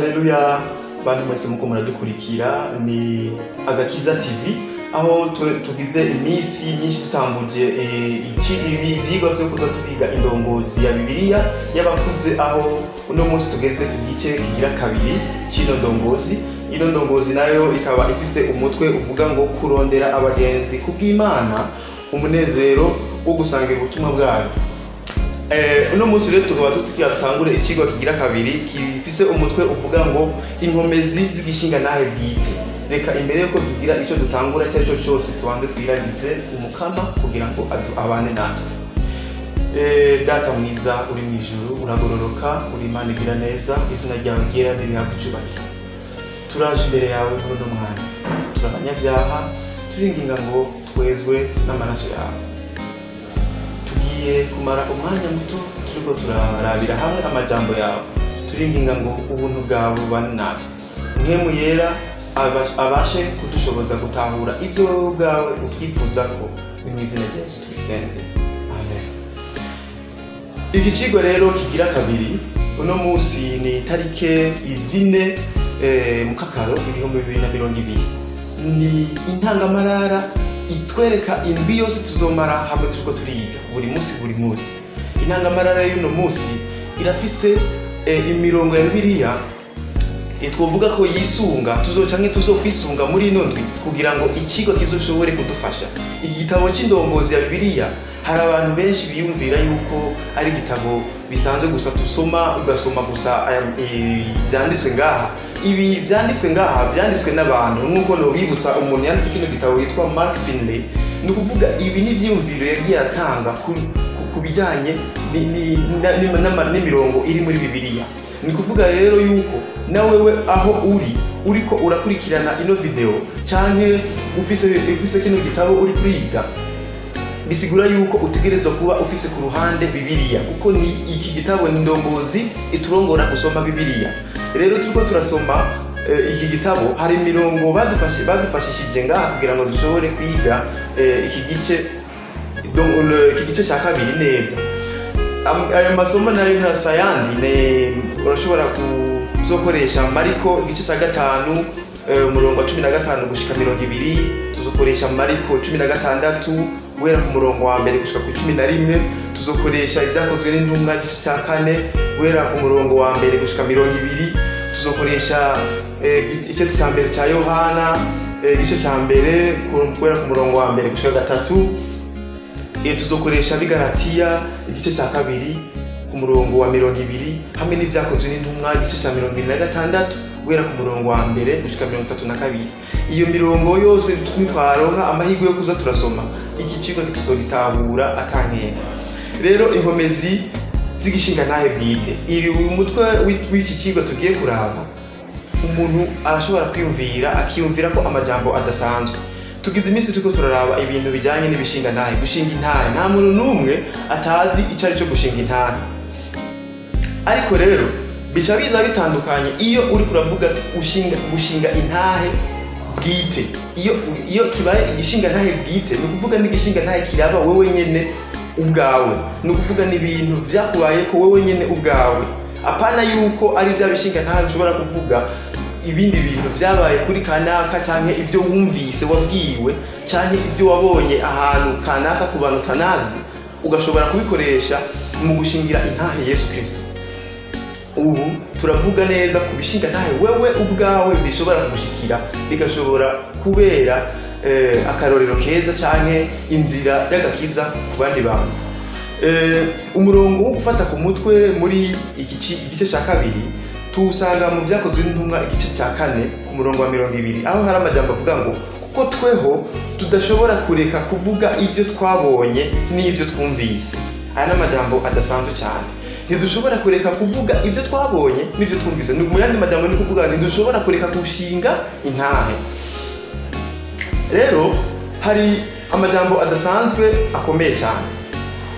Haleluya, bantu mwese muko muradukurikira, ni Agakiza TV aho tugize iminsi myinshi dutanguje ivyigwa vyo kuza tubiga indongozi ya Bibiliya y'abakuze, aho uno munsi tugeze ku gice kigira kabiri c'ino ndongozi. Ino ndongozi nayo ikaba ifise umutwe uvuga ngo kurondera abagenzi kubw'Imana, umunezero wo gusangira ubutumwa bwayo. Uno munsi rero tukaba tutangure icigwa kigira kabiri gifise umutwe uvuga ngo inkomezi z'igishinga nahe bwite. Reka imbere yuko tugira ico dutangura icyo aricyo cyose tubanze twiragize umukama kugira ngo abane natwe. Data mwiza uri mu ijuru, uragororoka, uri Imana igira neza, izina ryawe ryera n'irihabwa icubahiro. Turaje imbere yawe muri uno mwanya, turi abanyabyaha, turinginga ngo twezwe n'amaraso yawe. Tugiye kumara umwanya muto turiko turarabira hamwe amajambo yawe, turinginga ngo ubuntu bwawe bubane natwe, Mpwemu Yera abashe kudushoboza gutahura ibyo wowe ubwawe utwifuza ko, ni mu izina rya Yesu tubisenze, amen. Iki cigwa rero kigira kabiri uno munsi ni tarike 4 Mukakaro 2020. Ni intangamarara itwereka indwi yose tuzomara hamwe turiko turiga buri munsi buri munsi. Intangamarara y'uno munsi irafise imirongo ya Bibiliya twovuga ko yisunga tuzocanke tuzokwisunga muri ino ndwi kugira ngo ikigo kizoshobore kudufasha. Iki gitabo c'indongozi ya Bibiliya hari abantu benshi biyumvira yuko ari igitabo bisanzwe gusa tusoma, ugasoma gusa byanditswe ngaha. Ibi byanditswe ngaha byanditswe n'abantu, nk'uko nobibutsa umuntu yanditse kino gitabo yitwa Mark Finley. Ni ukuvuga ibi ni ivyiyumviro yagiye atanga ku bijanye n'imirongo iri muri Bibiliya. Ni kuvuga rero yuko nawewe aho uri uriko urakurikirana ino video canke ufise kino gitabo uri kuriga, bisigura yuko utegerezwa kuba ufise ku ruhande Bibiliya, kuko ni iki gitabo ni indongozi iturongora gusoma Bibiliya. Rero turiko turasoma iki gitabo, hari imirongo badufashishije ngaha kugira ngo dushobore kwiga iki gice, iki gice cya kabiri neza. Ayo masomo nayo nka sayandi urashobora kuzokoresha Mariko igice cya 5 umurongo wa 15 gushika 20, tuzokoresha Mariko 16 guhera ku murongo wa 1 gushika ku 11, tuzokoresha ibyakozwe n'intumwa igice cya 4 guhera ku murongo wa 1 gushika 20, tuzokoresha igice cya 1 cya Yohana igice cya 1 guhera ku murongo wa 1 gushika 3, tuzokoresha Bigaratiya igice cya 2 ku murongo wa 20, hamwe n'ibyakozwe n'intumwa igice cya 26 guhera ku murongo wa 1 gushika 32. Iyo mirongo yose nitwaronka amahirwe yo kuza turasoma iki kigo tuzogitahura atankeka. Rero inkomezi z'igishinga ntahe bwite, iri umutwe w'iki kigo tugiye kuraba, umuntu arashobora kwiyumvira akiyumvira ko amajambo adasanzwe. Tugize iminsi turiko turaraba ibintu bijanye n'ibishinga ntahe, gushinga intahe. Nta muntu n'umwe atazi ico ari cyo gushinga intahe, ariko rero bica biza bitandukanye iyo uri kuravuga ati gushinga intahe bwite. Iyo kibaye igishinga ntahe bwite, ni ukuvuga n'igishinga ntahe kiraba wewe nyene ubwawe, ni ukuvuga n'ibintu vyakubaye ko wewe nyene ubwawe, apana yuko ari vya bishinga ntahe ushobora kuvuga ibindi bintu vyabaye kuri kanaka canke ibyo wumvise wabwiwe canke ibyo wabonye ahantu kanaka ku bantu utanazi, ugashobora kubikoresha mu gushingira intahe Yesu Kristo. Ubu turavuga neza ku bishinga ntahe wewe ubwawe bishobora kugushikira, bigashobora kubera akarorero keza canke inzira y'agakiza ku bandi bantu. Umurongo wo gufata ku mutwe muri iki gice cya kabiri tuwusanga mu byakozwe n'intumwa igice cya 4 ku murongo wa 20, aho hari amajambo avuga ngo kuko tweho tudashobora kureka kuvuga ibyo twabonye n'ibyo twumvise. Aya ni amajambo adasanzwe cyane. Ntidushobora kureka kuvuga ibyo twabonye n'ibyo twumvise. Ni mu yandi majambo ni kuvuga ntidushobora kureka gushinga intahe. Rero hari amajambo adasanzwe akomeye cyane.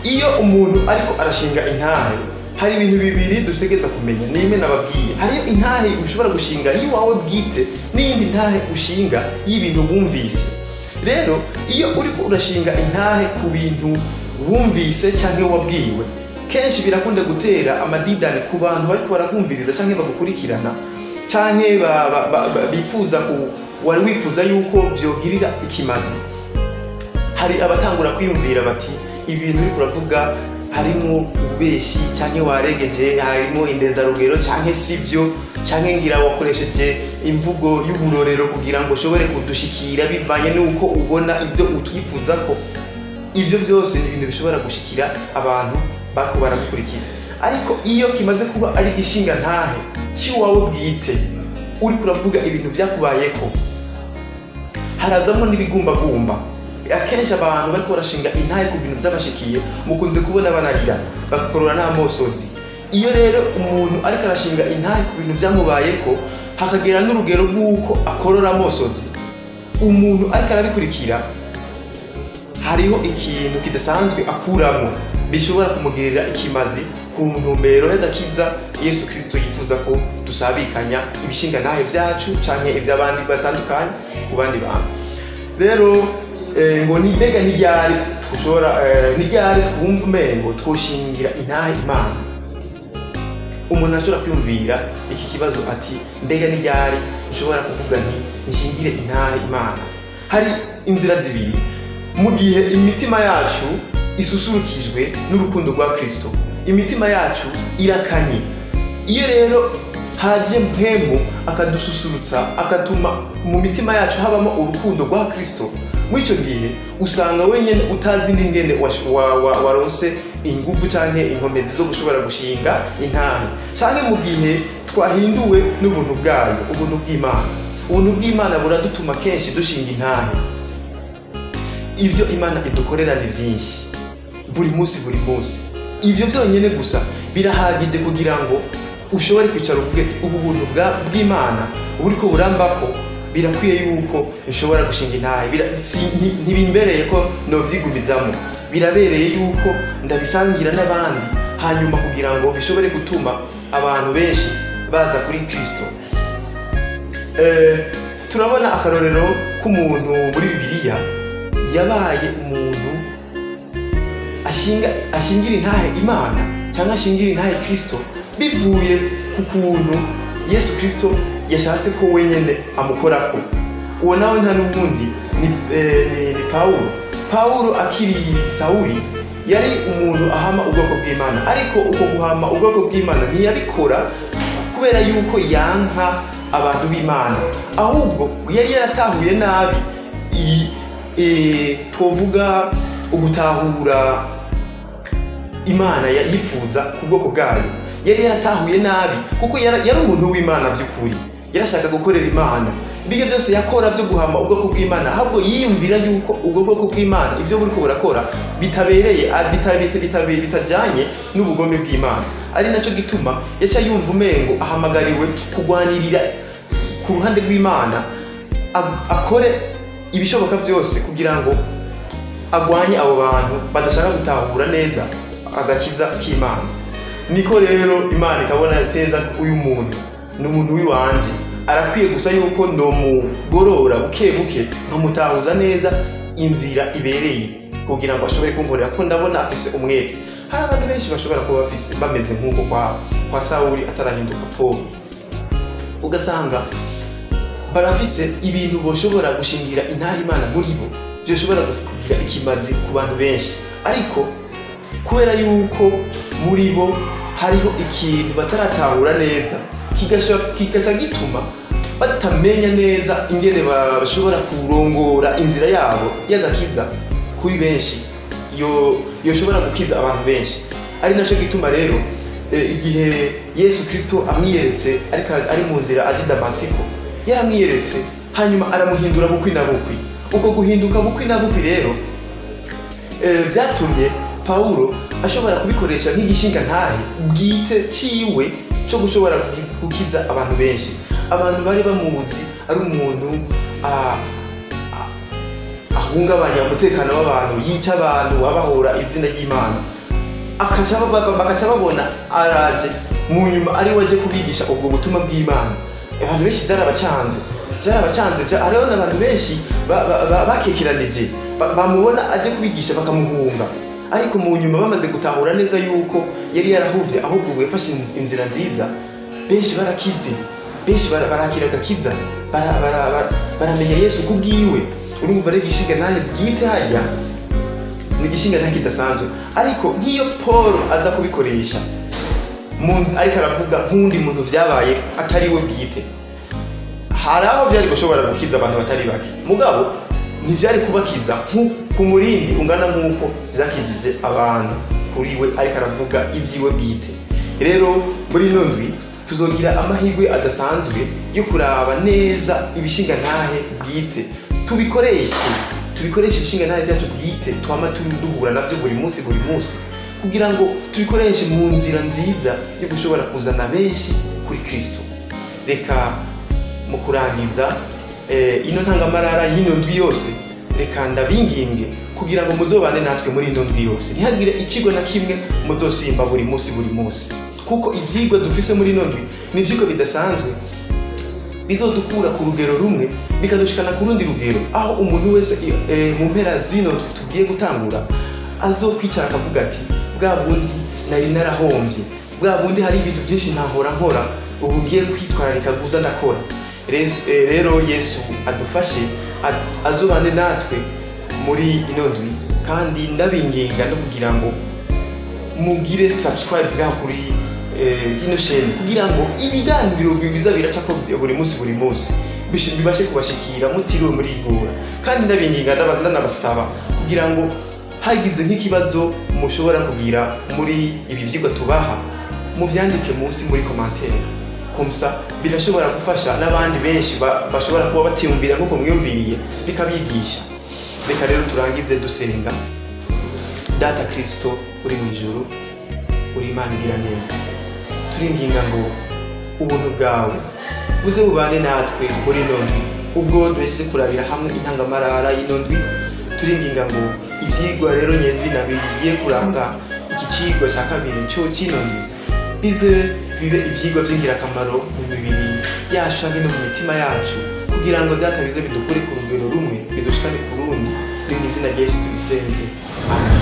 Iyo umuntu ariko arashinga intahe, hari ibintu bibiri dutegeza kumenya. Nime nababwiye, hariyo intahe ushobora gushinga iwawe bwite n'iyindi ntahe ushinga y'ibintu wumvise. Rero iyo uriko urashinga intahe ku bintu wumvise canke wabwiwe, kenshi birakunda gutera amadidani ku bantu bariko barakumviriza canke bagukurikirana, canke bifuza wari wifuza yuko vyogirira ikimazi. Hari abatangura kwiyumvira bati ibintu uriko uravuga harimo ububeshi canke warengeje, harimo indenzarugero canke sivyo, canke ngira wakoresheje imvugo y'uburorero kugira ngo ushobore kudushikira bivanye n'uko ubona ibyo utwifuza ko. Ivyo byose ni ibintu bishobora gushikira abantu bako baragukurikira. Ariko iyo kimaze kuba ari gishinga ntahe ciwawe bwite, uri kuravuga ibintu vyakubayeko, harazamo n'ibigumbagumba. Akenshi abantu bariko barashinga intahe ku bintu vy'abashikiye mukunze kubona banarira bagakorora n'amosozi. Iyo rero umuntu ariko arashinga intahe ku bintu vyamubayeko hakagera n'urugero rw'uko akorora amosozi, umuntu ariko arabikurikira hariho ikintu kidasanzwe akuramo bishobora kumugirira ikimazi ku ntumbero y'agakiza Yesu Kristo yifuza ko dusabikanya ibishinga ntahe vyacu canke ivy'abandi batandukanye ku bandi bantu. Rero ngo ni mbega n'iryari twushobora, n'iryari twumva umengo twoshingira intahe Imana. Umuntu ashobora kwiyumvira iki kibazo ati mbega n'iryari nshobora kuvuga nti nshingire intahe Imana. Hari inzira zibiri. Mu gihe imitima yacu isusurukijwe n'urukundo rwa Kristo, imitima yacu irakanye. Iyo rero haje mpemu akadususurutsa, akatuma mu mitima yacu habamo urukundo rwa Kristo, muri icyo gihe usanga wenyine utazi n'ingene waronse ingufu canke inkomezi zo gushobora gushinga intahe, canke mu gihe twahinduwe n'ubuntu bwayo, ubuntu bw'Imana. Ubuntu bw'Imana buradutuma kenshi dushinga intahe. Ivyo Imana idukorera ni vyinshi buri munsi buri munsi. Ivyo vyonyene gusa birahagije kugira ngo ushobore kwicara uvuge ati ubu buntu bw'Imana buriko burambako, birakwiye yuko nshobora gushinga intahe. Ntibimbereye ko novyigumizamo, birabereye yuko ndabisangira n'abandi, hanyuma kugira ngo bishobore gutuma abantu benshi baza kuri Kristo. Turabona akarorero k'umuntu muri Bibiliya yabaye umuntu ashingira intahe Imana cyangwa ashingira intahe Kristo bivuye ku kuntu Yesu Kristo yashatse ko wenyene amukorako. Uwo nawe nta n'uwundi ni Paulo. Paulo akiri Sawuli yari umuntu ahama ubwoko bw'Imana, ariko uko guhama ubwoko bw'Imana ntiyabikora kubera yuko yanka abantu b'Imana, ahubwo yari yaratahuye nabi twovuga ugutahura Imana yifuza ku bwoko bwayo. Yari yaratahuye nabi kuko yari umuntu w'Imana by'ukuri, yarashaka gukorera Imana. Ibyo byose yakora byo guhama ubwoko bw'Imana, ahubwo yiyumvira yuko ubwo bwoko bw'Imana ibyo buriko burakora bitabereye, bitajanye n'ubugome bw'Imana. Ari naco gituma yaca yumva umengo ahamagariwe kugwanirira ku ruhande rw'Imana, akore ibishoboka byose kugira ngo agwanye abo bantu badashaka gutahura neza agakiza k'Imana. Niko rero Imana ikabona neza uyu muntu ni umuntu w'iwanje, arakwiye gusa yuko nomugorora buke buke nkamutahuza neza inzira ibereye kugira ngo ashobore kunkorera, ko ndabona afise umwete. Hari abantu benshi bashobora kuba bafise bameze nk'uko kwa Sawuli atarahinduka Paul, ugasanga barafise ibintu boshobora gushingira intahe Imana muri bo byoshobora kugira ikimazi ku bantu benshi, ariko kubera yuko muri bo hariho ikintu bataratahura neza kigaca gituma batamenya neza ingene bashobora kurongora inzira yabo y'agakiza kuri benshi, yoshobora gukiza abantu benshi. Ari naco gituma rero igihe Yesu Kristo amwiyeretse ariko ari mu nzira aje Damasiko, yaramwiyeretse hanyuma aramuhindura bukwi na bukwi. Uko guhinduka bukwi na bukwi rero vyatumye Paulo ashobora kubikoresha nk'igishinga ntahe bwite ciwe cyo gushobora gukiza abantu benshi. Abantu bari bamuzi ari umuntu ahungabanya umutekano w'abantu, yica abantu, abahora izina ry'Imana, bakaca babona araje mu nyuma ari waje kubigisha ubwo butumwa bw'Imana. Abantu benshi byarabacanze, hariho n'abantu benshi bakekeranije bamubona aje kubigisha bakamuhunga, ariko mu nyuma bamaze gutahura neza yuko yari yarahuvye ahubwo yafashe inzira nziza, benshi barakize. Benshi barakira agakiza, baramenya Yesu kubwiwe. Urumva rero igishinga ntahe bwite hajya ni igishinga ntahe kidasanzwe. Ariko nk'iyo Paul aza kubikoresha ariko aravuga nk'undi muntu vyabaye atari we bwite, hari aho vyari gushobora gukiza abantu batari bake, mugabo ntivyari kubakiza ku murindi ungana nk'uko vyakijije abantu kuri we ariko aravuga ivyiwe bwite. Rero muri ino ndwi tuzogira amahirwe adasanzwe yo kuraba neza ibishinga ntahe bwite, tubikoreshe ibishinga ntahe byacu bwite twama duhura navyo buri munsi buri munsi, kugira ngo tubikoreshe mu nzira nziza yo gushobora kuzana benshi kuri Kristo. Reka mu kurangiza ino ntangamarara y'ino ndwi yose, reka ndabinginge kugira ngo muzobane natwe muri ino ndwi yose, ntihagire ikigo na kimwe muzosimba buri munsi buri munsi, kuko ivyigwa dufise muri ino ndwi ni ivyigwa bidasanzwe bizodukura ku rugero rumwe bikadushikana ku rundi rugero, aho umuntu wese mu mpera zino ndwi tugiye gutangura azokwicara akavuga ati bwa bundi nari narahombye, bwa bundi hari ibintu byinshi ntahora nkora, ubu ngiye kwitwararika guza ndakora. Rero Yesu adufashe azobane natwe muri ino ndwi, kandi ndabinginga no kugira ngo mugire subscribe bwa kuri ino chaîne, kugira ngo ibiganiro biza biracako buri munsi buri munsi bibashe kubashikira mutiriwe murigora. Kandi ndabinginga ndanabasaba kugira ngo hagize nk'ikibazo mushobora kugira muri ibi vyigwa tubaha, muvyandike munsi muri commentaire, komsa birashobora gufasha n'abandi benshi bashobora kuba batiyumvira nk'uko mwiyumviriye, bikabigisha. Reka rero turangize dusenga. Data Kristo uri mu ijuru, uri Imana igira neza, turinginga ngo ubuntu bwawe buze bubane natwe muri ino ndwi. Ubwo duhejeje kurabira hamwe intangamarara y'ino ndwi, turinginga ngo ivyigwa rero nyezina bigiye kuranga iki cigwa ca kabiri cyo c'ino ndwi bize bibe ivyigwa vy'ingirakamaro mu mibiri yacu hamwe no mu mitima yacu, kugira ngo Data bize bidukure ku rugero rumwe bidushikane ku rundi. Ni mu izina rya Yesu tubisenze, amen.